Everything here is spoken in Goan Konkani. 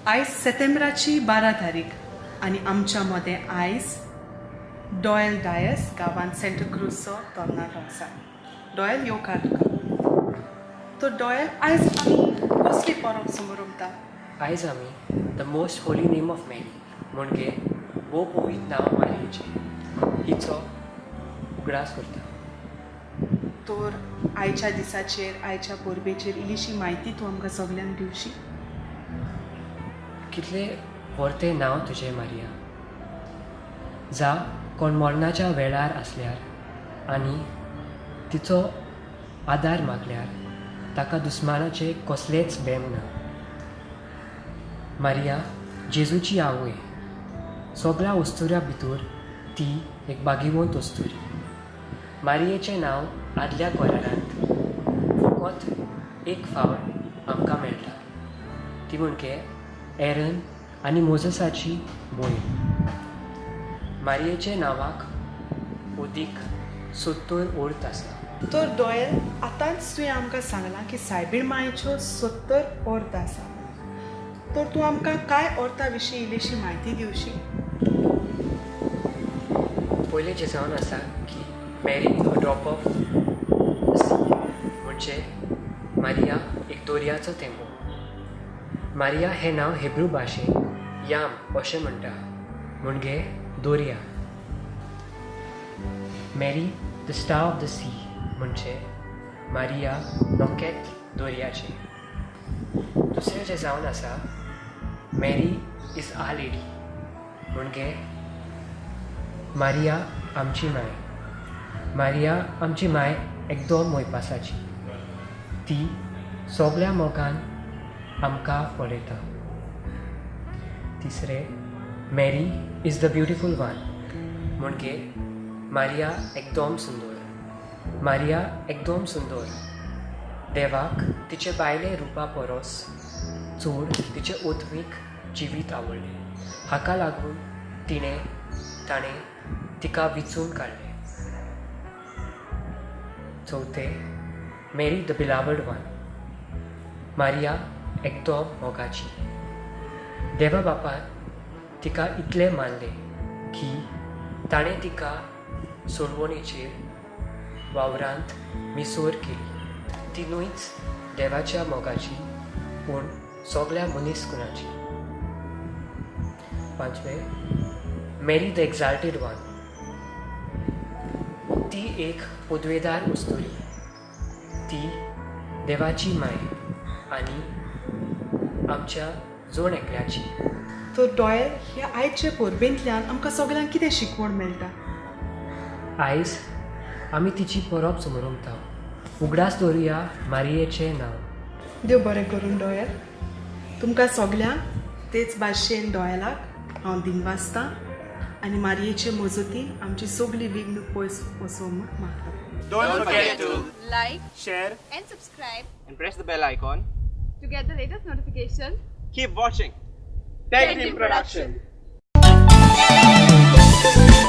आयज सेतेंब्राची 12 तारीख आनी आमच्या मदें आयज डॉयल डायस गांवांत सेंटाक्रूजचो तरणाटो आसा. डॉयल, येवकार तुका. तर डॉयल, आयज आमी कसली परब समरमता? आयज आमी the Most Holy Name of Mary, म्हणजे भोव पवित्र नांव मारयेचें, हिचो उगडास करता. तर आयच्या दिसाचेर, आयच्या परबेचेर इल्लीशी म्हायती तूं आमकां सगल्यांक दिवशी? कितलें व्हरतें नांव तुजें मारिया! जा कोण मरणाच्या वेळार आसल्यार आनी तिचो आदार मागल्यार ताका दुस्मानाचें कसलेंच बेम ना. मारिया जेजूची आवय. सगळ्या अस्तुऱ्या भितर ती एक भागीवंत अस्तुरी. मारियेचें नांव आदल्या करारांत फकत एक फावट आमकां मेळटा, ती म्हणजे एरन आनी मोजसाची भयण. मारियेच्या नांवाक अदीक 70 अर्थ आसा. तर डॉयल, आतांच तुवें आमकां सांगलां की सायबीण मायेच्यो 70 अर्थ आसा. तर तूं आमकां कांय अर्था विशीं इल्लीशी म्हायती दिवशी? पयलें जें जावन आसा की Mary, a drop of sea, म्हणजे मारिया एक दर्याचो थेंबो. मारिया हें नांव हेब्रू भाशेंत याम अशें म्हणटा, म्हणजे दर्या. Mary, the star of the sea, म्हणजे मारिया नखेत्र दर्याचें. दुसरें जें जावन आसा, मेरी is our lady, म्हणजे मारिया आमची माय. मारिया आमची माय एकदम मोयपासाची. ती सगल्या मोगान आमकां पळयता. तिसरें, Mary is the beautiful one, म्हणजे मारिया एकदम सुंदर. मारिया एकदम सुंदर. देवाक तिचे भायले रुपा परस चड तिचें आत्मीक जिवीत आवडलें. हाका लागून ताणें तिका विचून काडलें. चवथें, Mary the beloved one. Maria एकदम मोगाची. देवा बापान तिका इतलें मानलें की ताणें तिका सोडवणेचेर वावरांत मिसोर केली. ती न्हूच देवाच्या मोगाची, पूण सगल्या मनीस कुळाची. पांचवें, मेरी the exalted one. ती एक पदवेदार अस्तुरी. ती देवाची माय आनी आमच्या जण एकल्याची. तर डॉयल, ह्या आयचे परबेंतल्यान आमकां सगल्यांक कितें शिकवण मेळटा? आयज आमी तिची परब समरमता. उगडास दवरुया मारियेचें नांव. देव बरें करूं डॉयल तुमकां सगल्यांक. तेच भाशेन डॉयलाक हांव दिनवासतां आनी मारयेचे मजतीन आमची सगळी विघ्न पयस वचो म्हूण मागता. Don't forget to like, share and subscribe and press the bell icon to get the latest notification. Keep watching Tech Team Production. Production.